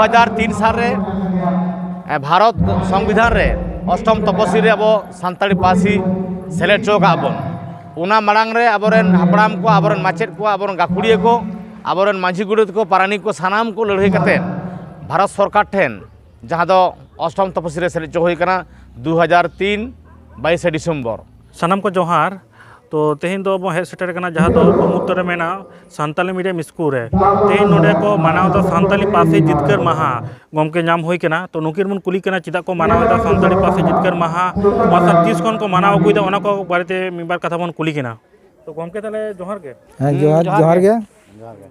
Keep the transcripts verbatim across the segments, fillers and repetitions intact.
ᱦᱟᱡᱟᱨ ᱛᱤᱱ ᱥᱟᱞ ᱨᱮ ᱮ, ᱵᱷᱟᱨᱚᱛ ᱥᱚᱝᱵᱤᱫᱷᱟᱱ ᱨᱮ ᱚᱥᱴᱚᱢ ᱛᱚᱯᱚᱥᱤᱞ ᱨᱮ ᱟᱵᱚ ᱥᱟᱱᱛᱟᱲᱤ ᱯᱟᱹᱨᱥᱤ ᱥᱮᱞᱮᱫ ᱦᱚᱪᱚ ᱟᱠᱟᱫ ᱵᱚᱱ᱾ ᱚᱱᱟ ᱢᱟᱲᱟᱝ ᱨᱮ ᱟᱵᱚᱨᱮᱱ ᱦᱟᱯᱲᱟᱢ ᱠᱚ, ᱟᱵᱚᱨᱮᱱ ᱢᱟᱪᱮᱫ ᱠᱚ, ᱟᱵᱚᱨᱮᱱ ᱜᱟᱹᱠᱷᱩᱲᱤᱭᱟᱹ ᱠᱚ, ᱟᱵᱚᱨᱮᱱ ᱢᱟᱹᱡᱷᱤ ᱜᱚᱰᱮᱛ ᱠᱚ, ᱯᱟᱨᱟᱱᱤᱠ ᱠᱚ, ᱥᱟᱱᱟᱢ ᱠᱚ ᱞᱟᱹᱲᱦᱟᱹᱭ ᱠᱟᱛᱮ ᱵᱷᱟᱨᱚᱛ ᱥᱚᱨᱠᱟᱨ ᱴᱷᱮᱱ, ᱡᱟᱦᱟᱸ ᱫᱚ ᱚᱥᱴᱚᱢ ᱛᱚᱯᱚᱥᱤᱞ ᱨᱮ ᱥᱮᱞᱮᱫ ᱦᱚᱪᱚ ᱦᱩᱭ ᱟᱠᱟᱱᱟ, ᱫᱩ ᱦᱟᱡᱟᱨ ᱛᱤᱱ ᱵᱟᱭᱤᱥᱮ ᱰᱤᱥᱮᱢᱵᱚᱨ᱾ ᱥᱟᱱᱟᱢ ᱠᱚ ᱡᱚᱦᱟᱨ᱾ ᱛᱚ, ᱛᱮᱦᱮᱧ ᱫᱚ ᱵᱚᱱ ᱦᱮᱡ ᱥᱮᱴᱮᱨ ᱟᱠᱟᱱᱟ ᱡᱟᱦᱟᱸ ᱫᱚ ᱰᱩᱢᱩᱨᱛᱚ ᱨᱮ ᱢᱮᱱᱟᱜ ᱥᱟᱱᱛᱟᱞᱤ ᱢᱤᱰᱤᱭᱟᱢ ᱥᱠᱩᱞ ᱨᱮ᱾ ᱛᱮᱦᱮᱧ ᱱᱚᱰᱮ ᱠᱚ ᱢᱟᱱᱟᱣ ᱮᱫᱟ ᱥᱟᱱᱛᱟᱞᱤ ᱯᱟᱹᱨᱥᱤ ᱡᱤᱛᱠᱟᱹᱨ ᱢᱟᱦᱟ᱾ ᱜᱚᱢᱠᱮ ᱧᱟᱢ ᱦᱩᱭ ᱠᱟᱱᱟ, ᱛᱚ ᱱᱩᱠᱤᱱ ᱵᱚᱱ ᱠᱩᱞᱤ ᱠᱟᱱᱟ ᱪᱮᱫᱟᱜ ᱠᱚ ᱢᱟᱱᱟᱣ ᱮᱫᱟ ᱥᱟᱱᱛᱟᱲᱤ ᱯᱟᱹᱨᱥᱤ ᱡᱤᱛᱠᱟᱹᱨ ᱢᱟᱦᱟ, ᱚᱱᱟ ᱛᱤᱥ ᱠᱷᱚᱱ ᱠᱚ ᱢᱟᱱᱟᱣ ᱟᱹᱜᱩᱭᱮᱫᱟ, ᱚᱱᱟ ᱠᱚ ᱵᱟᱨᱮᱛᱮ ᱢᱤᱫ ᱵᱟᱨ ᱠᱟᱛᱷᱟ ᱵᱚᱱ ᱠᱩᱞᱤ ᱠᱤᱱᱟ᱾ ᱛᱚ ᱜᱚᱢᱠᱮ, ᱛᱟᱦᱚᱞᱮ ᱡᱚᱦᱟᱨ ᱜᱮ᱾ ᱦᱮᱸ, ᱦᱩᱸ, ᱡᱚᱦᱟᱨ, ᱡᱚᱦᱟᱨ ᱡᱚᱦᱟᱨ ᱜᱮ᱾ ᱜᱮ᱾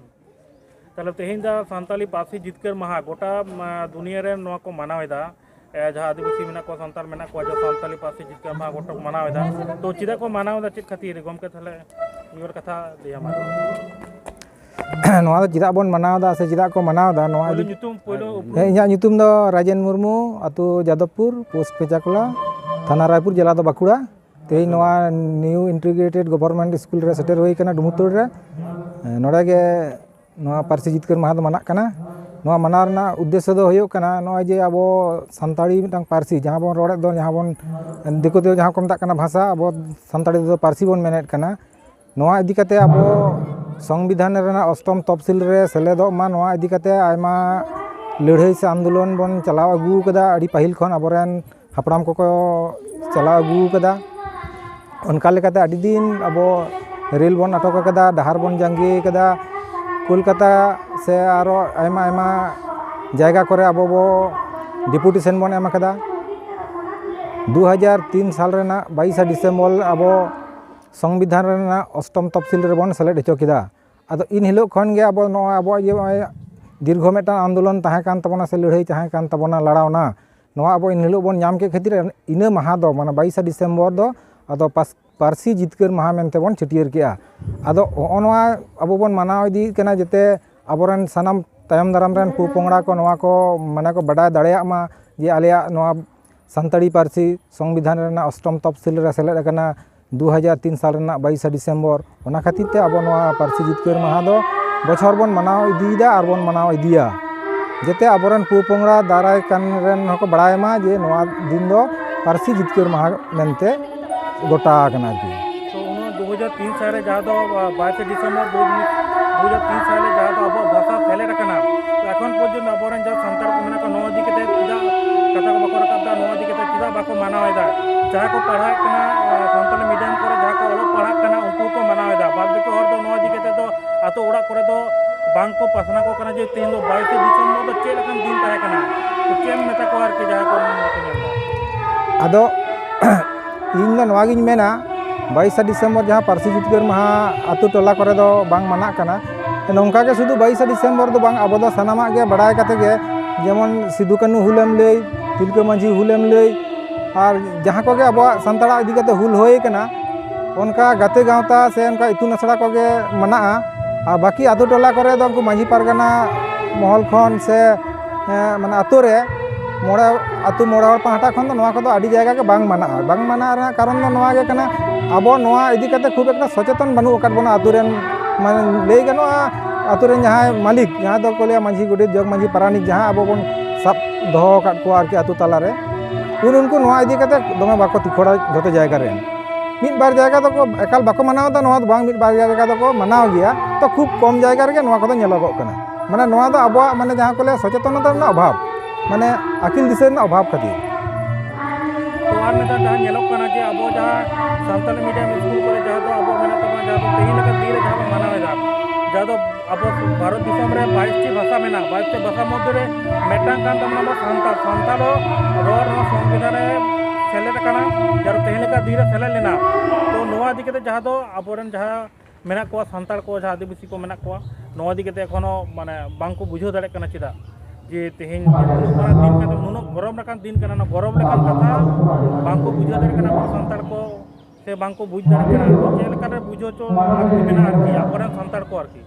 ᱛᱟᱦᱚᱞᱮ ᱛᱮᱦᱮᱧ ᱫᱚ ᱥᱟᱱᱛᱟᱞᱤ ᱯᱟᱹᱨᱥᱤ ᱡᱤᱛᱠᱟᱹᱨ ᱢᱟᱦᱟ ᱜᱚᱴᱟ, ᱢᱟ, ᱫᱩᱱᱤᱭᱟᱹ ᱨᱮ ᱱᱚᱣᱟ ᱠᱚ ᱢᱟᱱᱟᱣ ᱮᱫᱟ᱾ ᱮ, ᱡᱟᱦᱟᱸ ᱟᱹᱫᱤᱵᱟᱹᱥᱤ ᱢᱮᱱᱟᱜ ᱠᱚᱣᱟ, ᱥᱟᱱᱛᱟᱲ ᱢᱮᱱᱟᱜ ᱠᱚᱣᱟ, ᱡᱟᱦᱟᱸ ᱥᱟᱱᱛᱟᱞᱤ ᱯᱟᱹᱨᱥᱤ ᱡᱤᱛᱠᱟᱹᱨ ᱢᱟᱦᱟ ᱜᱚᱴᱟ ᱠᱚ ᱢᱟᱱᱟᱣ ᱮᱫᱟ᱾ ᱛᱚ ᱪᱮᱫᱟᱜ ᱠᱚ ᱢᱟᱱᱟᱣ ᱮᱫᱟ, ᱪᱮᱫ ᱠᱷᱟᱹᱛᱤᱨ? ᱜᱚᱢᱠᱮ, ᱛᱟᱦᱚᱞᱮ ᱢᱤᱫ ᱵᱟᱨ ᱠᱟᱛᱷᱟ ᱞᱟᱹᱭᱟ ᱢᱟ᱾ ᱱᱚᱣᱟ ᱫᱚ ᱪᱮᱫᱟᱜ ᱵᱚᱱ ᱢᱟᱱᱟᱣ ᱮᱫᱟ ᱥᱮ ᱪᱮᱫᱟᱜ ᱠᱚ ᱢᱟᱱᱟᱣ ᱮᱫᱟ, ᱱᱚᱣᱟ ᱯᱳᱭᱞᱳ ᱤᱫᱤ ᱧᱩᱛᱩᱢ, ᱯᱳᱭᱞᱳ ᱩᱯᱨᱩᱢ᱾ ᱦᱮᱸ, ᱤᱧᱟᱹᱜ ᱧᱩᱛᱩᱢ ᱫᱚ ᱨᱟᱡᱮᱱ ᱢᱩᱨᱢᱩ, ᱟᱹᱛᱩ ᱡᱟᱫᱚᱵᱽᱯᱩᱨ, ᱯᱳᱥᱴ ᱯᱮᱪᱟᱠᱚᱞᱟ, ᱛᱷᱟᱱᱟ ᱨᱟᱭᱯᱩᱨ, ᱡᱮᱞᱟ ᱫᱚ ᱵᱟᱸᱠᱩᱲᱟ᱾ ᱛᱮᱦᱮᱧ ᱱᱚᱣᱟ ᱱᱤᱭᱩ ᱤᱱᱴᱤᱜᱨᱮᱴᱮᱰ ᱜᱚᱵᱷᱚᱨᱱᱢᱮᱱᱴ ᱥᱠᱩᱞ ᱨᱮ ᱥᱮᱴᱮᱨ ᱦᱩᱭ ᱟᱠᱟᱱᱟ ᱰᱩᱢᱩᱨᱛᱩᱲ ᱨᱮ᱾ ᱱᱚᱰᱮ ᱜᱮ ᱱᱚᱣᱟ ᱯᱟᱹᱨᱥᱤ ᱡᱤᱛᱠᱟᱹᱨ ᱢᱟᱦᱟ ᱫᱚ ᱢᱟᱱᱟᱜ ᱠᱟᱱᱟ᱾ ᱱᱚᱣᱟ ᱢᱟᱱᱟᱣ ᱨᱮᱱᱟᱜ ᱩᱫᱽᱫᱮᱥᱥᱚ ᱫᱚ ᱦᱩᱭᱩᱜ ᱠᱟᱱᱟ, ᱱᱚᱜᱼᱚᱭ ᱡᱮ ᱟᱵᱚ ᱥᱟᱱᱛᱟᱲᱤ ᱢᱤᱫᱴᱟᱝ ᱯᱟᱹᱨᱥᱤ, ᱡᱟᱦᱟᱸ ᱵᱚᱱ ᱨᱚᱲᱮᱫ ᱫᱚ, ᱡᱟᱦᱟᱸ ᱵᱚᱱ, ᱫᱤᱠᱩ ᱛᱮ ᱡᱟᱦᱟᱸ ᱠᱚ ᱢᱮᱛᱟᱜ ᱠᱟᱱᱟ ᱵᱷᱟᱥᱟ, ᱟᱵᱚ ᱥᱟᱱᱛᱟᱲᱤ ᱛᱮᱫᱚ ᱯᱟᱹᱨᱥᱤ ᱵᱚᱱ ᱢᱮᱱᱮᱫ ᱠᱟᱱᱟ᱾ ᱱᱚᱣᱟ ᱤᱫᱤ ᱠᱟᱛᱮ ᱟᱵᱚ ᱥᱚᱝᱵᱤᱫᱷᱟᱱ ᱨᱮᱱᱟᱜ ᱚᱥᱴᱚᱢ ᱛᱚᱯᱥᱤᱞ ᱨᱮ ᱥᱮᱞᱮᱫᱚᱜ ᱢᱟ, ᱱᱚᱣᱟ ᱤᱫᱤ ᱠᱟᱛᱮ ᱟᱭᱢᱟ ᱞᱟᱹᱲᱦᱟᱹᱭ ᱥᱮ ᱟᱱᱫᱳᱞᱚᱱ ᱵᱚᱱ ᱪᱟᱞᱟᱣ ᱟᱹᱜᱩ ᱟᱠᱟᱫᱟ, ᱟᱹᱰᱤ ᱯᱟᱹᱦᱤᱞ ᱠᱷᱚᱱ ᱟᱵᱚᱨᱮᱱ ᱦᱟᱯᱲᱟᱢ ᱠᱚᱠᱚ ᱪᱟᱞᱟᱣ ᱟᱹᱜᱩ ᱟᱠᱟᱫᱟ᱾ ᱚᱱᱠᱟ ᱞᱮᱠᱟᱛᱮ ᱟᱹᱰᱤ ᱫᱤᱱ ᱟᱵᱚ ᱨᱮᱞ ᱵᱚᱱ ᱟᱴᱚᱠ ᱟᱠᱟᱫᱟ, ᱰᱟᱦᱟᱨ ᱵᱚᱱ ᱡᱟᱸᱜᱮ ᱟᱠᱟᱫᱟ, ᱠᱳᱞᱠᱟᱛᱟ ᱥᱮ ᱟᱨᱚ ᱟᱭᱢᱟ ᱟᱭᱢᱟ ᱡᱟᱭᱜᱟ ᱠᱚᱨᱮ ᱟᱵᱚ ᱵᱚ ᱰᱮᱯᱩᱴᱮᱥᱚᱱ ᱵᱚᱱ ᱮᱢ ᱟᱠᱟᱫᱟ᱾ ᱫᱩ ᱦᱟᱡᱟᱨ ᱛᱤᱱ ᱥᱟᱞ ᱨᱮᱱᱟᱜ ᱵᱟᱭᱤᱥᱟ ᱰᱤᱥᱮᱢᱵᱚᱨ ᱟᱵᱚ ᱥᱚᱝᱵᱤᱫᱷᱟᱱ ᱨᱮᱱᱟᱜ ᱚᱥᱴᱚᱢ ᱛᱚᱯᱥᱤᱞ ᱨᱮᱵᱚᱱ ᱥᱮᱞᱮᱫ ᱦᱚᱪᱚ ᱠᱮᱫᱟ᱾ ᱟᱫᱚ ᱤᱱ ᱦᱤᱞᱳᱜ ᱠᱷᱚᱱ ᱜᱮ ᱟᱵᱚ ᱱᱚᱣᱟ ᱟᱵᱚᱣᱟᱜ ᱡᱮ ᱱᱚᱜᱼᱚᱭ ᱫᱤᱨᱜᱷᱚ ᱢᱤᱫᱴᱟᱝ ᱟᱱᱫᱳᱞᱚᱱ ᱛᱟᱦᱮᱸ ᱠᱟᱱ ᱛᱟᱵᱚᱱᱟ ᱥᱮ ᱞᱟᱹᱲᱦᱟᱹᱭ ᱛᱟᱦᱮᱸ ᱠᱟᱱ ᱛᱟᱵᱚᱱᱟ, ᱞᱟᱲᱟᱣᱱᱟ, ᱱᱚᱣᱟ ᱟᱵᱚ ᱤᱱ ᱦᱤᱞᱳᱜ ᱵᱚᱱ ᱧᱟᱢ ᱠᱮᱫ ᱠᱷᱟᱹᱛᱤᱨ ᱤᱱᱟᱹ ᱢᱟᱦᱟ ᱫᱚ, ᱢᱟᱱᱮ ᱵᱟᱭᱤᱥᱟ ᱰᱤᱥᱮᱢᱵᱚᱨ ᱫᱚ ᱟᱫᱚ ᱯᱟᱥ-, ᱯᱟᱹᱨᱥᱤ ᱡᱤᱛᱠᱟᱹᱨ ᱢᱟᱦᱟ ᱢᱮᱱᱛᱮ ᱵᱚᱱ ᱪᱷᱟᱹᱴᱭᱟᱹᱨ ᱠᱮᱜᱼᱟ᱾ ᱟᱫᱚ ᱦᱚᱸᱜᱼᱚ ᱱᱚᱣᱟ ᱟᱵᱚ ᱵᱚᱱ ᱢᱟᱱᱟᱣ ᱤᱫᱤᱭᱮᱫ ᱠᱟᱱᱟ, ᱡᱟᱛᱮ ᱟᱵᱚᱨᱮᱱ ᱥᱟᱱᱟᱢ ᱛᱟᱭᱚᱢ ᱫᱟᱨᱟᱢ ᱨᱮᱱ ᱯᱚᱼᱯᱚᱝᱲᱟ ᱠᱚ ᱱᱚᱣᱟ ᱠᱚ, ᱢᱟᱱᱮ, ᱠᱚ ᱵᱟᱰᱟᱭ ᱫᱟᱲᱮᱭᱟᱜ ᱢᱟ ᱡᱮ ᱟᱞᱮᱭᱟᱜ ᱱᱚᱣᱟ ᱥᱟᱱᱛᱟᱲᱤ ᱯᱟᱹᱨᱥᱤ ᱥᱚᱝᱵᱤᱫᱷᱟᱱ ᱨᱮᱱᱟᱜ ᱚᱥᱴᱚᱢ ᱛᱚᱯᱥᱤᱞ ᱨᱮ ᱥᱮᱞᱮᱫ ᱟᱠᱟᱱᱟ ᱫᱩ ᱦᱟᱡᱟᱨ ᱛᱤᱱ ᱥᱟᱞ ᱨᱮᱱᱟᱜ ᱵᱟᱭᱤᱥᱟ ᱰᱤᱥᱮᱢᱵᱚᱨ᱾ ᱚᱱᱟ ᱠᱷᱟᱹᱛᱤᱨ ᱛᱮ ᱟᱵᱚ ᱱᱚᱣᱟ ᱯᱟᱹᱨᱥᱤ ᱡᱤᱛᱠᱟᱹᱨ ᱢᱟᱦᱟ ᱫᱚ ᱵᱚᱪᱷᱚᱨ ᱵᱚᱱ ᱢᱟᱱᱟᱣ ᱤᱫᱤᱭᱮᱫᱟ ᱟᱨ ᱵᱚᱱ ᱢᱟᱱᱟᱣ ᱤᱫᱤᱭᱟ᱾ ᱡᱟᱛᱮ ᱟᱵᱚᱨᱮᱱ ᱯᱚᱼᱯᱚᱝᱲᱟ ᱫᱟᱨᱟᱭ ᱠᱟᱱ ᱨᱮᱱ ᱦᱚᱸᱠᱚ ᱵᱟᱲᱟᱭ ᱢᱟ ᱡᱮ ᱱᱚᱣᱟ ᱫᱤᱱ ᱫᱚ ᱯᱟᱹᱨᱥᱤ ᱡᱤᱛᱠᱟᱹᱨ ᱢᱟᱦᱟ ᱢᱮᱱᱛᱮ ᱜᱚᱴᱟ ᱟᱠᱟᱱᱟ ᱟᱨᱠᱤ᱾ ᱛᱚ ᱩᱱᱟᱹᱜ ᱫᱩ ᱦᱟᱡᱟᱨ ᱛᱤᱱ ᱥᱟᱞ ᱨᱮ ᱡᱟᱦᱟᱸ ᱫᱚ, ᱟ, ᱵᱟᱭᱤᱥᱮ ᱰᱤᱥᱮᱢᱵᱚᱨ ᱫᱩ ᱦᱟᱡᱟᱨ ᱛᱤᱱ ᱥᱟᱞ ᱨᱮ ᱡᱟᱦᱟᱸ ᱫᱚ ᱟᱵᱚᱣᱟᱜ ᱵᱷᱟᱥᱟ ᱥᱮᱞᱮᱫ ᱟᱠᱟᱱᱟ, ᱛᱚ ᱮᱠᱷᱚᱱ ᱯᱚᱨᱡᱚᱱᱛᱚ ᱟᱵᱚᱨᱮᱱ ᱡᱟᱦᱟᱸ ᱥᱟᱱᱛᱟᱲ ᱠᱚ ᱢᱮᱱᱟᱜ ᱠᱚᱣᱟ, ᱱᱚᱣᱟ ᱤᱫᱤ ᱠᱟᱛᱮ ᱪᱮᱫᱟᱜ ᱠᱟᱛᱷᱟ ᱠᱚ ᱵᱟᱠᱚ ᱨᱟᱠᱟᱵ ᱮᱫᱟ, ᱱᱚᱣᱟ ᱤᱫᱤ ᱠᱟᱛᱮ ᱪᱮᱫᱟᱜ ᱵᱟᱠᱚ ᱢᱟᱱᱟᱣ ᱮᱫᱟ? ᱡᱟᱦᱟᱸᱭ ᱠᱚ ᱯᱟᱲᱦᱟᱜ ᱠᱟᱱᱟ, ᱟ, ᱥᱟᱱᱛᱟᱲᱤ ᱢᱤᱰᱤᱭᱟᱢ ᱠᱚᱨᱮ ᱡᱟᱦᱟᱸ ᱠᱚ ᱚᱞᱚᱜ ᱯᱟᱲᱦᱟᱜ ᱠᱟᱱᱟ, ᱩᱱᱠᱩ ᱠᱚ ᱢᱟᱱᱟᱣ ᱮᱫᱟ, ᱵᱟᱫ ᱵᱟᱹᱠᱤ ᱦᱚᱲ ᱫᱚ ᱱᱚᱣᱟ ᱤᱫᱤ ᱠᱟᱛᱮ ᱫᱚ ᱟᱛᱳ ᱚᱲᱟᱜ ᱠᱚᱨᱮ ᱫᱚ ᱵᱟᱝ ᱠᱚ ᱯᱟᱥᱱᱟᱣ ᱠᱚ ᱠᱟᱱᱟ ᱡᱮ ᱛᱮᱦᱮᱧ ᱫᱚ ᱵᱟᱭᱤᱥᱮ ᱰᱤᱥᱮᱢᱵᱚᱨ ᱫᱚ ᱪᱮᱫ ᱞᱮᱠᱟᱱ ᱫᱤᱱ ᱛᱟᱦᱮᱸ ᱠᱟᱱᱟ, ᱛᱚ ᱪᱮᱫ ᱮᱢ ᱢᱮᱛᱟ ᱠᱚᱣᱟ ᱟᱨᱠᱤ ᱡᱟᱦᱟᱸᱭ ᱠᱚ ᱱᱚᱣᱟ ᱠᱚ ᱧᱮᱞ ᱮᱫᱟ? ᱟᱫᱚ ᱤᱧ ᱫᱚ ᱱᱚᱣᱟ ᱜᱤᱧ ᱢᱮᱱᱟ, ᱵᱟᱭᱤᱥᱟ ᱰᱤᱥᱮᱢᱵᱚᱨ ᱡᱟᱦᱟᱸ ᱯᱟᱹᱨᱥᱤ ᱡᱤᱛᱠᱟᱹᱨ ᱢᱟᱦᱟ ᱟᱛᱳ ᱴᱚᱞᱟ ᱠᱚᱨᱮ ᱫᱚ ᱵᱟᱝ ᱢᱟᱱᱟᱜ ᱠᱟᱱᱟ᱾ ᱱᱚᱝᱠᱟ ᱜᱮ ᱥᱩᱫᱷᱩ ᱵᱟᱭᱤᱥᱟ ᱰᱤᱥᱮᱢᱵᱚᱨ ᱫᱚ ᱵᱟᱝ, ᱟᱵᱚ ᱫᱚ ᱥᱟᱱᱟᱢᱟᱜ ᱜᱮ ᱵᱟᱲᱟᱭ ᱠᱟᱛᱮ ᱜᱮ, ᱡᱮᱢᱚᱱ ᱥᱤᱫᱩ ᱠᱟᱹᱱᱦᱩ ᱦᱩᱞᱮᱢ ᱞᱟᱹᱭ, ᱛᱤᱞᱠᱟᱹ ᱢᱟᱹᱡᱷᱤ ᱦᱩᱞᱮᱢ ᱞᱟᱹᱭ, ᱟᱨ ᱡᱟᱦᱟᱸ ᱠᱚᱜᱮ ᱟᱵᱚᱣᱟᱜ ᱥᱟᱱᱛᱟᱲᱟᱜ ᱤᱫᱤ ᱠᱟᱛᱮ ᱦᱩᱞ ᱦᱩᱭ ᱠᱟᱱᱟ, ᱚᱱᱠᱟ ᱜᱟᱛᱮ ᱜᱟᱶᱛᱟ ᱥᱮ ᱚᱱᱠᱟ ᱤᱛᱩᱱ ᱟᱥᱲᱟ ᱠᱚᱜᱮ ᱢᱟᱱᱟᱜᱼᱟ᱾ ᱟᱨ ᱵᱟᱹᱠᱤ ᱟᱛᱳ ᱴᱚᱞᱟ ᱠᱚᱨᱮ ᱫᱚ ᱩᱱᱠᱩ ᱢᱟᱹᱡᱷᱤ ᱯᱟᱨᱜᱟᱱᱟ ᱢᱚᱦᱚᱞ ᱠᱷᱚᱱ ᱥᱮ, ᱦᱮᱸ, ᱢᱟᱱᱮ ᱟᱛᱳ ᱨᱮ ᱢᱚᱬᱮ, ᱟᱛᱳ ᱢᱚᱬᱮ ᱦᱚᱲ ᱯᱟᱦᱴᱟ ᱠᱷᱚᱱ ᱫᱚ ᱱᱚᱣᱟ ᱠᱚᱫᱚ ᱟᱹᱰᱤ ᱡᱟᱭᱜᱟ ᱜᱮ ᱵᱟᱝ ᱢᱟᱱᱟᱜᱼᱟ᱾ ᱵᱟᱝ ᱢᱟᱱᱟᱜ ᱨᱮᱱᱟᱜ ᱠᱟᱨᱚᱱ ᱫᱚ ᱱᱚᱣᱟ ᱜᱮ ᱠᱟᱱᱟ, ᱟᱵᱚ ᱱᱚᱣᱟ ᱤᱫᱤ ᱠᱟᱛᱮ ᱠᱷᱩᱵ ᱮᱠᱴᱟ ᱥᱚᱪᱮᱛᱚᱱ ᱵᱟᱹᱱᱩᱜ ᱟᱠᱟᱫ ᱵᱚᱱᱟ ᱟᱛᱳ ᱨᱮᱱ, ᱢᱟᱱᱮ ᱞᱟᱹᱭ ᱜᱟᱱᱚᱜᱼᱟ ᱟᱛᱳ ᱨᱮᱱ ᱡᱟᱦᱟᱸᱭ ᱢᱟᱹᱞᱤᱠ, ᱡᱟᱦᱟᱸ ᱫᱚᱠᱚ ᱞᱟᱹᱭᱟ ᱢᱟᱹᱡᱷᱤ, ᱜᱚᱰᱮᱛ, ᱡᱚᱜᱽ ᱢᱟᱹᱡᱷᱤ, ᱯᱟᱨᱟᱱᱤᱠ, ᱡᱟᱦᱟᱸ ᱟᱵᱚ ᱵᱚᱱ ᱥᱟᱵ ᱫᱚᱦᱚ ᱟᱠᱟᱫ ᱠᱚᱣᱟ ᱟᱨᱠᱤ ᱟᱛᱳ ᱛᱟᱞᱟᱨᱮ, ᱩᱱ ᱩᱱᱠᱩ ᱱᱚᱣᱟ ᱤᱫᱤ ᱠᱟᱛᱮ ᱫᱚᱢᱮ ᱵᱟᱠᱚ ᱛᱤᱠᱷᱚᱲᱟ ᱡᱚᱛᱚ ᱡᱟᱭᱜᱟ ᱨᱮ᱾ ᱢᱤᱫ ᱵᱟᱨ ᱡᱟᱭᱜᱟ ᱫᱚᱠᱚ ᱮᱠᱟᱞ ᱵᱟᱠᱚ ᱢᱟᱱᱟᱣ ᱮᱫᱟ, ᱱᱚᱣᱟ ᱫᱚ ᱵᱟᱝ, ᱢᱤᱫ ᱵᱟᱨ ᱡᱟᱭᱜᱟ ᱫᱚᱠᱚ ᱢᱟᱱᱟᱣ ᱜᱮᱭᱟ, ᱛᱚ ᱠᱷᱩᱵ ᱠᱚᱢ ᱡᱟᱭᱜᱟ ᱨᱮᱜᱮ ᱱᱚᱣᱟ ᱠᱚᱫᱚ ᱧᱮᱞᱚᱜᱚᱜ ᱠᱟᱱᱟ᱾ ᱢᱟᱱᱮ ᱱᱚᱣᱟ ᱫᱚ ᱟᱵᱚᱣᱟᱜ, ᱢᱟᱱᱮ ᱡᱟᱦᱟᱸ ᱠᱚ ᱞᱟᱹᱭᱟ ᱥᱚᱪᱮᱛᱚᱱᱚᱛᱟ ᱨᱮᱱᱟᱜ ᱚᱵᱷᱟᱵᱽ, ᱢᱟᱱᱮ ᱟᱹᱠᱤᱞ ᱫᱤᱥᱟᱹ ᱨᱮᱱᱟᱜ ᱚᱵᱷᱟᱵᱽ ᱠᱷᱟᱹᱛᱤᱨ᱾ ᱛᱚ ᱟᱨ ᱱᱮᱛᱟᱨ ᱡᱟᱦᱟᱸ ᱧᱮᱞᱚᱜ ᱠᱟᱱᱟ ᱡᱮ ᱟᱵᱚ ᱡᱟᱦᱟᱸ ᱥᱟᱱᱛᱟᱞᱤ ᱢᱤᱰᱤᱭᱟᱢ ᱥᱠᱩᱞ ᱠᱚᱨᱮ ᱡᱟᱦᱟᱸ ᱫᱚ ᱟᱵᱚ ᱢᱮᱱᱟᱜ ᱛᱟᱵᱚᱱᱟ, ᱡᱟᱦᱟᱸ ᱫᱚ ᱛᱮᱦᱮᱧ ᱞᱮᱠᱟ ᱫᱤᱱ ᱨᱮ ᱡᱟᱦᱟᱸ ᱵᱚᱱ ᱢᱟᱱᱟᱣ ᱮᱫᱟ, ᱡᱟᱦᱟᱸ ᱫᱚ ᱟᱵᱚ ᱵᱷᱟᱨᱚᱛ ᱫᱤᱥᱚᱢ ᱨᱮ ᱵᱟᱭᱤᱥ ᱴᱤ ᱵᱷᱟᱥᱟ ᱢᱮᱱᱟᱜᱼᱟ, ᱵᱟᱭᱤᱥ ᱴᱤ ᱵᱷᱟᱥᱟ ᱢᱚᱫᱽᱫᱷᱮ ᱨᱮ ᱢᱤᱫᱴᱟᱝ ᱠᱟᱱ ᱛᱟᱵᱚᱱᱟ ᱟᱵᱚ ᱥᱟᱱᱛᱟᱲ᱾ ᱥᱟᱱᱛᱟᱲ ᱦᱚᱸ ᱨᱚᱲ ᱱᱚᱣᱟ ᱥᱚᱝᱵᱤᱫᱷᱟᱱ ᱨᱮ ᱥᱮᱞᱮᱫ ᱟᱠᱟᱱᱟ, ᱡᱟᱦᱟᱸ ᱫᱚ ᱛᱮᱦᱮᱧ ᱞᱮᱠᱟ ᱫᱤᱱ ᱨᱮ ᱥᱮᱞᱮᱫ ᱞᱮᱱᱟ᱾ ᱛᱚ ᱱᱚᱣᱟ ᱤᱫᱤ ᱠᱟᱛᱮ ᱡᱟᱦᱟᱸ ᱫᱚ ᱟᱵᱚᱨᱮᱱ ᱡᱟᱦᱟᱸ ᱢᱮᱱᱟᱜ ᱠᱚᱣᱟ, ᱥᱟᱱᱛᱟᱲ ᱠᱚ ᱡᱟᱦᱟᱸ ᱟᱹᱫᱤᱵᱟᱹᱥᱤ ᱠᱚ ᱢᱮᱱᱟᱜ ᱠᱚᱣᱟ, ᱱᱚᱣᱟ ᱤᱫᱤ ᱠᱟᱛᱮ ᱮᱠᱷᱚᱱᱳ ᱢᱟᱱᱮ ᱵᱟᱝᱠᱚ ᱵᱩᱡᱷᱟᱹᱣ ᱫᱟᱲᱮᱭᱟᱜ ᱠᱟᱱᱟ᱾ ᱪᱮᱫᱟᱜ ᱡᱮ ᱛᱮᱦᱮᱧ ᱱᱩᱱᱟᱹᱜ ᱢᱟᱨᱟᱝ ᱫᱤᱱ ᱠᱟᱱᱟ, ᱱᱩᱱᱟᱹᱜ ᱜᱚᱨᱚᱵᱽ ᱞᱮᱠᱟᱱ ᱫᱤᱱ ᱠᱟᱱᱟ, ᱚᱱᱟ ᱜᱚᱨᱚᱵᱽ ᱞᱮᱠᱟᱱ ᱠᱟᱛᱷᱟ ᱵᱟᱝᱠᱚ ᱵᱩᱡᱷᱟᱹᱣ ᱫᱟᱲᱮᱭᱟᱜ ᱠᱟᱱᱟ ᱟᱵᱚ ᱥᱟᱱᱛᱟᱲ ᱠᱚ, ᱥᱮ ᱵᱟᱝᱠᱚ ᱵᱩᱡᱽ ᱫᱟᱲᱮᱭᱟᱜ ᱠᱟᱱᱟ᱾ ᱪᱮᱫ ᱞᱮᱠᱟᱨᱮ ᱵᱩᱡᱷᱟᱹᱣ ᱦᱚᱪᱚ ᱞᱟᱹᱠᱛᱤ ᱢᱮᱱᱟᱜᱼᱟ ᱟᱨᱠᱤ, ᱟᱵᱚᱨᱮᱱ ᱥᱟᱱᱛᱟᱲ ᱠᱚ ᱟᱨᱠᱤ᱾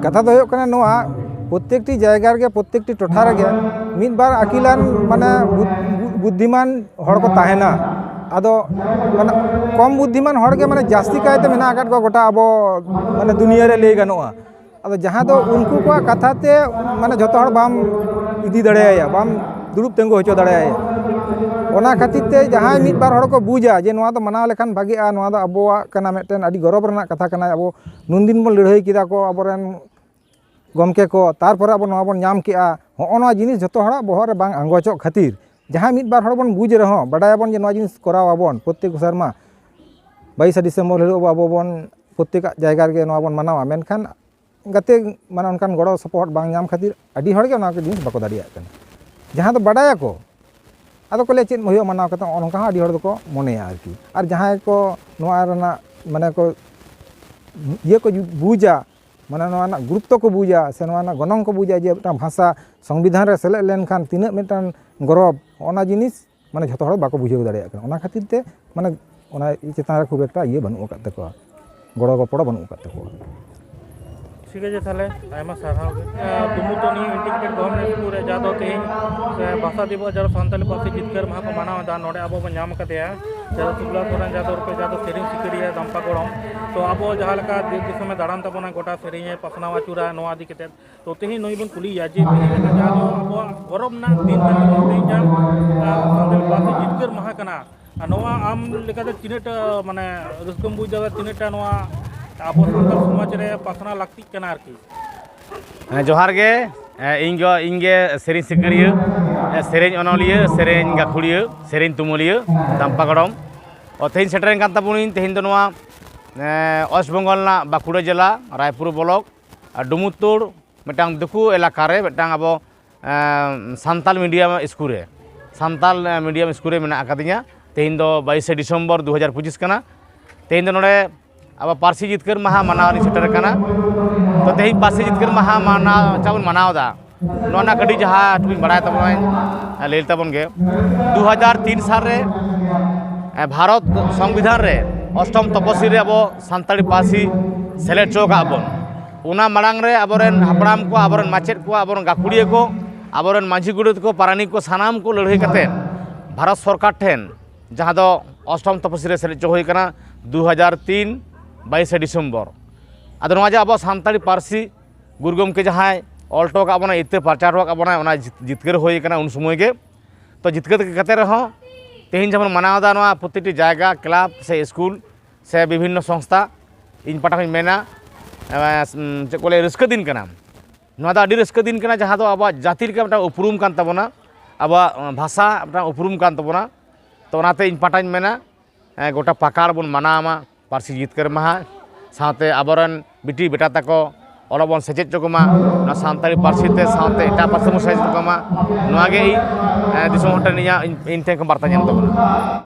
ᱠᱟᱛᱷᱟ ᱫᱚ ᱦᱩᱭᱩᱜ ᱠᱟᱱᱟ ᱱᱚᱣᱟ, ᱯᱨᱚᱛᱮᱠᱴᱤ ᱡᱟᱭᱜᱟ ᱨᱮᱜᱮ, ᱯᱨᱚᱛᱮᱠᱴᱤ ᱴᱚᱴᱷᱟ ᱨᱮᱜᱮ ᱢᱤᱫ ᱵᱟᱨ ᱟᱹᱠᱤᱞᱟᱱ, ᱢᱟᱱᱮ ᱵᱩᱫ-, ᱵᱩᱫ-, ᱵᱩᱫᱽᱫᱷᱤᱢᱟᱱ ᱦᱚᱲ ᱠᱚ ᱛᱟᱦᱮᱱᱟ᱾ ᱟᱫᱚ ᱢᱟᱱᱮ ᱠᱚᱢ ᱵᱩᱫᱽᱫᱷᱤᱢᱟᱱ ᱦᱚᱲ ᱜᱮ ᱢᱟᱱᱮ ᱡᱟᱹᱥᱛᱤ ᱠᱟᱭᱛᱮ ᱢᱮᱱᱟᱜ ᱟᱠᱟᱫ ᱠᱚᱣᱟ ᱜᱚᱴᱟ ᱟᱵᱚ, ᱢᱟᱱᱮ ᱫᱩᱱᱤᱭᱟᱹ ᱨᱮ ᱞᱟᱹᱭ ᱜᱟᱱᱚᱜᱼᱟ᱾ ᱟᱫᱚ ᱡᱟᱦᱟᱸ ᱫᱚ ᱩᱱᱠᱩ ᱠᱚᱣᱟᱜ ᱠᱟᱛᱷᱟ ᱛᱮ ᱢᱟᱱᱮ ᱡᱷᱚᱛᱚ ᱦᱚᱲ ᱵᱟᱢ ᱤᱫᱤ ᱫᱟᱲᱮᱭᱟᱭᱟ, ᱵᱟᱢ ᱫᱩᱲᱩᱵ ᱛᱤᱸᱜᱩ ᱦᱚᱪᱚ ᱫᱟᱲᱮᱭᱟᱭᱟ᱾ ᱚᱱᱟ ᱠᱷᱟᱹᱛᱤᱨ ᱛᱮ ᱡᱟᱦᱟᱸᱭ ᱢᱤᱫ ᱵᱟᱨ ᱦᱚᱲ ᱠᱚ ᱵᱩᱡᱟ ᱡᱮ ᱱᱚᱣᱟ ᱫᱚ ᱢᱟᱱᱟᱣ ᱞᱮᱠᱷᱟᱱ ᱵᱷᱟᱜᱮᱜᱼᱟ, ᱱᱚᱣᱟ ᱫᱚ ᱟᱵᱚᱣᱟᱜ ᱠᱟᱱᱟ, ᱢᱤᱫᱴᱮᱱ ᱟᱹᱰᱤ ᱜᱚᱨᱚᱵᱽ ᱨᱮᱱᱟᱜ ᱠᱟᱛᱷᱟ ᱠᱟᱱᱟ, ᱟᱵᱚ ᱱᱩᱱ ᱫᱤᱱ ᱵᱚᱱ ᱞᱟᱹᱲᱦᱟᱹᱭ ᱠᱮᱫᱟ ᱠᱚ ᱟᱵᱚᱨᱮᱱ ᱜᱚᱢᱠᱮ ᱠᱚ, ᱛᱟᱨᱯᱚᱨᱮ ᱟᱵᱚ ᱱᱚᱣᱟ ᱵᱚᱱ ᱧᱟᱢ ᱠᱮᱜᱼᱟ, ᱦᱚᱸᱜᱼᱚ ᱱᱚᱣᱟ ᱡᱤᱱᱤᱥ ᱡᱷᱚᱛᱚ ᱦᱚᱲᱟᱜ ᱵᱚᱦᱚᱜ ᱨᱮ ᱵᱟᱝ ᱟᱸᱜᱚᱪᱚᱜ ᱠᱷᱟᱹᱛᱤᱨ, ᱡᱟᱦᱟᱸᱭ ᱢᱤᱫ ᱵᱟᱨ ᱦᱚᱲ ᱵᱚᱱ ᱵᱩᱡᱽ ᱨᱮᱦᱚᱸ, ᱵᱟᱰᱟᱭᱟᱵᱚᱱ ᱡᱮ ᱱᱚᱣᱟ ᱡᱤᱱᱤᱥ ᱠᱚᱨᱟᱣ ᱟᱵᱚᱱ ᱯᱨᱚᱛᱛᱮᱠ ᱥᱮᱨᱢᱟ ᱵᱟᱭᱤᱥᱮ ᱰᱤᱥᱮᱢᱵᱚᱨ ᱦᱤᱞᱳᱜ ᱟᱵᱚ ᱵᱚᱱ ᱯᱨᱚᱛᱛᱮᱠᱟᱜ ᱡᱟᱭᱜᱟ ᱨᱮᱜᱮ ᱱᱚᱣᱟ ᱵᱚᱱ ᱢᱟᱱᱟᱣᱟ, ᱢᱮᱱᱠᱷᱟᱱ ᱜᱟᱛᱮ ᱢᱟᱱᱮ ᱚᱱᱠᱟᱱ ᱜᱚᱲᱚ ᱥᱚᱯᱚᱦᱚᱫ ᱵᱟᱝ ᱧᱟᱢ ᱠᱷᱟᱹᱛᱤᱨ ᱟᱹᱰᱤ ᱦᱚᱲᱜᱮ ᱚᱱᱟ ᱠᱚ ᱡᱤᱱᱤᱥ ᱵᱟᱠᱚ ᱫᱟᱲᱮᱭᱟᱜ ᱠᱟᱱᱟ᱾ ᱡᱟᱦᱟᱸ ᱫᱚ ᱵᱟᱰᱟᱭᱟᱠᱚ, ᱟᱫᱚ ᱠᱚ ᱞᱟᱹᱭᱟ, "ᱪᱮᱫ ᱦᱩᱭᱩᱜᱼᱟ ᱢᱟᱱᱟᱣ ᱠᱟᱛᱮ?" ᱱᱚᱜᱼᱚ ᱱᱚᱝᱠᱟ ᱦᱚᱸ ᱟᱹᱰᱤ ᱦᱚᱲ ᱫᱚᱠᱚ ᱢᱚᱱᱮᱭᱟ ᱟᱨᱠᱤ᱾ ᱟᱨ ᱡᱟᱦᱟᱸᱭ ᱠᱚ ᱱᱚᱣᱟ ᱨᱮᱱᱟᱜ ᱢᱟᱱᱮ ᱠᱚ ᱤᱭᱟᱹ ᱠᱚ ᱵᱩᱡᱟ, ᱢᱟᱱᱮ ᱱᱚᱣᱟ ᱨᱮᱱᱟᱜ ᱜᱩᱨᱩᱛᱛᱚ ᱠᱚ ᱵᱩᱡᱟ ᱥᱮ ᱱᱚᱣᱟ ᱨᱮᱱᱟᱜ ᱜᱚᱱᱚᱝ ᱠᱚ ᱵᱩᱡᱟ ᱡᱮ ᱢᱤᱫᱴᱟᱝ ᱵᱷᱟᱥᱟ ᱥᱚᱝᱵᱤᱫᱷᱟᱱ ᱨᱮ ᱥᱮᱞᱮᱫ ᱞᱮᱱᱠᱷᱟᱱ ᱛᱤᱱᱟᱹᱜ ᱢᱤᱫᱴᱟᱝ ᱜᱚᱨᱚᱵᱽ, ᱚᱱᱟ ᱡᱤᱱᱤᱥ ᱢᱟᱱᱮ ᱡᱷᱚᱛᱚ ᱦᱚᱲ ᱵᱟᱠᱚ ᱵᱩᱡᱷᱟᱹᱣ ᱫᱟᱲᱮᱭᱟᱜ ᱠᱟᱱᱟ᱾ ᱚᱱᱟ ᱠᱷᱟᱹᱛᱤᱨ ᱛᱮ ᱢᱟᱱᱮ ᱚᱱᱟ ᱪᱮᱛᱟᱱ ᱨᱮ ᱠᱷᱩᱵ ᱮᱠᱴᱟ ᱤᱭᱟᱹ ᱵᱟᱹᱱᱩᱜ ᱟᱠᱟᱫ ᱛᱟᱠᱚᱣᱟ, ᱜᱚᱲᱚ ᱜᱚᱯᱚᱲᱚ ᱵᱟᱹᱱᱩᱜ ᱟᱠᱟᱫ ᱛᱟᱠᱚᱣᱟ᱾ ᱴᱷᱤᱠ ᱟᱪᱷᱮ, ᱛᱟᱦᱚᱞᱮ ᱟᱭᱢᱟ ᱥᱟᱨᱦᱟᱣ ᱜᱮ᱾ ᱟᱨ ᱫᱩᱢᱩᱨ ᱫᱚ ᱱᱤᱭᱟᱹ ᱤᱱᱴᱤᱜᱨᱮᱴᱮᱰ ᱜᱚᱵᱷᱚᱨᱱᱢᱮᱱᱴ ᱥᱠᱩᱞ ᱨᱮ, ᱡᱟᱦᱟᱸ ᱫᱚ ᱛᱮᱦᱮᱧ ᱥᱮ ᱵᱷᱟᱥᱟ ᱫᱤᱵᱚᱥ, ᱡᱟᱦᱟᱸ ᱫᱚ ᱥᱟᱱᱛᱟᱞᱤ ᱯᱟᱹᱨᱥᱤ ᱡᱤᱛᱠᱟᱹᱨ ᱢᱟᱦᱟ ᱠᱚ ᱢᱟᱱᱟᱣ ᱮᱫᱟ, ᱱᱚᱰᱮ ᱟᱵᱚ ᱵᱚᱱ ᱧᱟᱢ ᱟᱠᱟᱫᱮᱭᱟ ᱡᱟᱦᱟᱸ ᱫᱚ ᱥᱩᱠᱞᱟ ᱥᱚᱨᱮᱱ, ᱡᱟᱦᱟᱸ ᱫᱚ ᱨᱩᱯᱮ, ᱡᱟᱦᱟᱸ ᱫᱚ ᱥᱮᱨᱮᱧ ᱥᱤᱠᱟᱹᱨᱤᱭᱟᱹ ᱫᱟᱢᱯᱟ ᱜᱚᱲᱚᱢ᱾ ᱛᱚ ᱟᱵᱚ ᱡᱟᱦᱟᱸ ᱞᱮᱠᱟ ᱫᱮᱥ ᱫᱤᱥᱚᱢᱮ ᱫᱟᱬᱟᱱ ᱛᱟᱵᱚᱱᱟ, ᱜᱚᱴᱟ ᱥᱮᱨᱮᱧᱮ ᱯᱟᱥᱱᱟᱣ ᱟᱹᱪᱩᱨᱟ, ᱱᱚᱣᱟ ᱤᱫᱤ ᱠᱟᱛᱮᱫ ᱛᱚ ᱛᱮᱦᱮᱧ ᱱᱩᱭ ᱵᱚᱱ ᱠᱩᱞᱤᱭᱮᱭᱟ ᱡᱮ ᱛᱮᱦᱮᱧ ᱞᱮᱠᱟ ᱡᱟᱦᱟᱸ ᱫᱚ ᱟᱵᱚᱣᱟᱜ ᱜᱚᱨᱚᱵᱽ ᱨᱮᱱᱟᱜ ᱫᱤᱱ ᱠᱟᱱ ᱛᱟᱵᱚᱱᱟ, ᱛᱮᱦᱮᱧ ᱡᱟᱦᱟᱸ, ᱟᱸ, ᱥᱟᱱᱛᱟᱲᱤ ᱯᱟᱹᱨᱥᱤ ᱡᱤᱛᱠᱟᱹᱨ ᱢᱟᱦᱟ ᱠᱟᱱᱟ, ᱟᱨ ᱱᱚᱣᱟ ᱟᱢ ᱞᱮᱠᱟᱛᱮ ᱛᱤᱱᱟᱹᱜ ᱴᱟ ᱢᱟᱱᱮ ᱨᱟᱹᱥᱠᱟᱹᱢ ᱵᱩᱡ ᱮᱫᱟ, ᱛᱤᱱᱟᱹᱜ ᱴᱟ ᱱᱚᱣᱟ ᱟᱵᱚ ᱥᱟᱱᱛᱟᱲ ᱥᱚᱢᱟᱡᱽ ᱨᱮ ᱯᱟᱥᱱᱟᱣ ᱞᱟᱹᱠᱛᱤᱜ ᱠᱟᱱᱟ ᱟᱨᱠᱤ? ᱦᱮᱸ, ᱡᱚᱦᱟᱨ ᱜᱮ᱾ ᱦᱮᱸ, ᱤᱧ ᱜᱚ-, ᱤᱧ ᱜᱮ ᱥᱮᱨᱮᱧ ᱥᱤᱠᱟᱹᱨᱤᱭᱟᱹ, ᱦᱮᱸ, ᱥᱮᱨᱮᱧ ᱚᱱᱚᱞᱤᱭᱟᱹ, ᱥᱮᱨᱮᱧ ᱜᱟᱹᱠᱷᱩᱲᱤᱭᱟᱹ, ᱥᱮᱨᱮᱧ ᱛᱩᱢᱟᱹᱞᱤᱭᱟᱹ ᱫᱟᱢᱯᱟ ᱜᱚᱲᱚᱢ᱾ ᱚ, ᱛᱮᱦᱮᱧ ᱥᱮᱴᱮᱨᱮᱱ ᱠᱟᱱ ᱛᱟᱵᱚᱱᱤᱧ ᱛᱮᱦᱮᱧ ᱫᱚ ᱱᱚᱣᱟ, ᱮᱸ, ᱳᱭᱮᱥᱴ ᱵᱮᱝᱜᱚᱞ ᱨᱮᱱᱟᱜ ᱵᱟᱸᱠᱩᱲᱟ ᱡᱮᱞᱟ ᱨᱟᱭᱯᱩᱨ ᱵᱞᱚᱠ ᱟᱨ ᱰᱩᱢᱩᱨᱛᱩᱲ ᱢᱤᱫᱴᱟᱝ ᱫᱤᱠᱩ ᱮᱞᱟᱠᱟ ᱨᱮ ᱢᱤᱫᱴᱟᱝ ᱟᱵᱚ, ᱮᱸ, ᱥᱟᱱᱛᱟᱞ ᱢᱤᱰᱤᱭᱟᱢ ᱥᱠᱩᱞ ᱨᱮ, ᱥᱟᱱᱛᱟᱞ, ᱮᱸ, ᱢᱤᱰᱤᱭᱟᱢ ᱥᱠᱩᱞ ᱨᱮ ᱢᱮᱱᱟᱜ ᱟᱠᱟᱫᱤᱧᱟ᱾ ᱛᱮᱦᱮᱧ ᱫᱚ ᱵᱟᱭᱤᱥᱮ ᱰᱤᱥᱮᱢᱵᱚᱨ ᱫᱩ ᱦᱟᱡᱟᱨ ᱯᱚᱸᱪᱤᱥ ᱠᱟᱱᱟ᱾ ᱛᱮᱦᱮᱧ ᱫᱚ ᱱᱚᱰᱮ ᱟᱵᱚ ᱯᱟᱹᱨᱥᱤ ᱡᱤᱛᱠᱟᱹᱨ ᱢᱟᱦᱟ ᱢᱟᱱᱟᱣ ᱨᱤᱧ ᱥᱮᱴᱮᱨ ᱟᱠᱟᱱᱟ᱾ ᱛᱚ, ᱛᱮᱦᱮᱧ ᱯᱟᱹᱨᱥᱤ ᱡᱤᱛᱠᱟᱹᱨ ᱢᱟᱦᱟ ᱢᱟᱱᱟᱣ ᱪᱟᱜ ᱵᱚᱱ ᱢᱟᱱᱟᱣ ᱮᱫᱟ, ᱱᱚᱣᱟ ᱨᱮᱱᱟᱜ ᱠᱟᱹᱴᱤᱡ ᱡᱟᱦᱟᱸ ᱴᱩᱠᱩᱧ ᱵᱟᱲᱟᱭ ᱛᱟᱵᱚᱱᱟᱹᱧ, ᱞᱟᱹᱭ ᱛᱟᱵᱚᱱ ᱜᱮ᱾ ᱫᱩ ᱦᱟᱡᱟᱨ ᱛᱤᱱ ᱥᱟᱞ ᱨᱮ, ᱮ, ᱵᱷᱟᱨᱚᱛ ᱥᱚᱝᱵᱤᱫᱷᱟᱱ ᱨᱮ ᱚᱥᱴᱚᱢ ᱛᱚᱯᱚᱥᱤᱞ ᱨᱮ ᱟᱵᱚ ᱥᱟᱱᱛᱟᱲᱤ ᱯᱟᱹᱨᱥᱤ ᱥᱮᱞᱮᱫ ᱦᱚᱪᱚ ᱟᱠᱟᱫ ᱵᱚᱱ᱾ ᱚᱱᱟ ᱢᱟᱲᱟᱝ ᱨᱮ ᱟᱵᱚᱨᱮᱱ ᱦᱟᱯᱲᱟᱢ ᱠᱚ, ᱟᱵᱚᱨᱮᱱ ᱢᱟᱪᱮᱫ ᱠᱚ, ᱟᱵᱚᱨᱮᱱ ᱜᱟᱹᱠᱷᱩᱲᱤᱭᱟᱹ ᱠᱚ, ᱟᱵᱚᱨᱮᱱ ᱢᱟᱹᱡᱷᱤ ᱜᱚᱰᱮᱛ ᱠᱚ, ᱯᱟᱨᱟᱱᱤᱠ ᱠᱚ, ᱥᱟᱱᱟᱢ ᱠᱚ ᱞᱟᱹᱲᱦᱟᱹᱭ ᱠᱟᱛᱮ ᱵᱷᱟᱨᱚᱛ ᱥᱚᱨᱠᱟᱨ ᱴᱷᱮᱱ, ᱡᱟᱦᱟᱸ ᱫᱚ ᱚᱥᱴᱚᱢ ᱛᱚᱯᱚᱥᱤᱞ ᱨᱮ ᱥᱮᱞᱮᱫ ᱦᱚᱪᱚ ᱦᱩᱭ ᱟᱠᱟᱱᱟ ᱫᱩ ᱦᱟᱡᱟᱨ ᱛᱤᱱ ᱵᱟᱭᱤᱥᱮ ᱰᱤᱥᱮᱢᱵᱚᱨ᱾ ᱟᱫᱚ ᱱᱚᱣᱟ ᱡᱮ ᱟᱵᱚᱣᱟᱜ ᱥᱟᱱᱛᱟᱲᱤ ᱯᱟᱹᱨᱥᱤ ᱜᱩᱨᱩ ᱜᱚᱢᱠᱮ ᱡᱟᱦᱟᱸᱭ ᱚᱞ ᱦᱚᱴᱚ ᱟᱠᱟᱫ ᱵᱚᱱᱟ, ᱤᱛᱟᱹ ᱯᱟᱨᱪᱟᱣ ᱦᱚᱴᱚ ᱟᱠᱟᱫ ᱵᱚᱱᱟ, ᱚᱱᱟ ᱡᱤᱛ- ᱡᱤᱛᱠᱟᱹᱨ ᱦᱩᱭ ᱟᱠᱟᱱᱟ ᱩᱱ ᱥᱚᱢᱚᱭ ᱜᱮ᱾ ᱛᱚ ᱡᱤᱛᱠᱟᱹᱨ ᱠᱟᱛᱮ ᱨᱮᱦᱚᱸ ᱛᱮᱦᱮᱧ ᱡᱟᱦᱟᱸ ᱵᱚᱱ ᱢᱟᱱᱟᱣ ᱮᱫᱟ, ᱱᱚᱣᱟ ᱯᱨᱚᱛᱤᱴᱤ ᱡᱟᱭᱜᱟ, ᱠᱞᱟᱵᱽ ᱥᱮ ᱥᱠᱩᱞ ᱥᱮ ᱵᱤᱵᱷᱤᱱᱱᱚ ᱥᱚᱝᱥᱛᱷᱟ, ᱤᱧ ᱯᱟᱦᱴᱟ ᱠᱷᱚᱱᱤᱧ ᱢᱮᱱᱟ, ᱮᱸ, ᱪᱮᱫ ᱠᱚ ᱞᱟᱹᱭᱟ, ᱨᱟᱹᱥᱠᱟᱹ ᱫᱤᱱ ᱠᱟᱱᱟ᱾ ᱱᱚᱣᱟ ᱫᱚ ᱟᱹᱰᱤ ᱨᱟᱹᱥᱠᱟᱹ ᱫᱤᱱ ᱠᱟᱱᱟ, ᱡᱟᱦᱟᱸ ᱫᱚ ᱟᱵᱚᱣᱟᱜ ᱡᱟᱹᱛᱤ ᱞᱮᱠᱟ ᱢᱤᱫᱴᱟᱝ ᱩᱯᱨᱩᱢ ᱠᱟᱱ ᱛᱟᱵᱚᱱᱟ, ᱟᱵᱚᱣᱟᱜ ᱵᱷᱟᱥᱟ ᱢᱤᱫᱴᱟᱝ ᱩᱯᱨᱩᱢ ᱠᱟᱱ ᱛᱟᱵᱚᱱᱟ᱾ ᱛᱚ ᱚᱱᱟᱛᱮ ᱤᱧ ᱯᱟᱦᱴᱟᱧ ᱢᱮᱱᱟ, ᱮᱸ, ᱜᱚᱴᱟ ᱯᱟᱠᱟᱲ ᱵᱚᱱ ᱢᱟᱱᱟᱣ ᱢᱟ ᱯᱟᱹᱨᱥᱤ ᱡᱤᱛᱠᱟᱹᱨ ᱢᱟᱦᱟ, ᱥᱟᱶᱛᱮ ᱟᱵᱚᱨᱮᱱ ᱵᱤᱴᱤ ᱵᱮᱴᱟ ᱛᱟᱠᱚ ᱚᱞᱚᱜ ᱵᱚᱱ ᱥᱮᱪᱮᱫ ᱦᱚᱪᱚ ᱠᱚᱢᱟ, ᱱᱚᱣᱟ ᱥᱟᱱᱛᱟᱲᱤ ᱯᱟᱹᱨᱥᱤ ᱛᱮ, ᱥᱟᱶᱛᱮ ᱮᱴᱟᱜ ᱯᱟᱹᱨᱥᱤ ᱵᱚᱱ ᱥᱮᱪᱮᱫ ᱦᱚᱪᱚ ᱠᱚᱢᱟ᱾ ᱱᱚᱣᱟ ᱜᱮ ᱤᱧ, ᱮᱸ, ᱫᱤᱥᱚᱢ ᱦᱚᱲ ᱴᱷᱮᱱ ᱤᱧᱟᱹᱜ, ᱤᱧ, ᱤᱧ ᱴᱷᱮᱱ ᱠᱷᱚᱱ ᱵᱟᱨᱛᱟᱧ ᱮᱢ ᱛᱟᱵᱚᱱᱟ᱾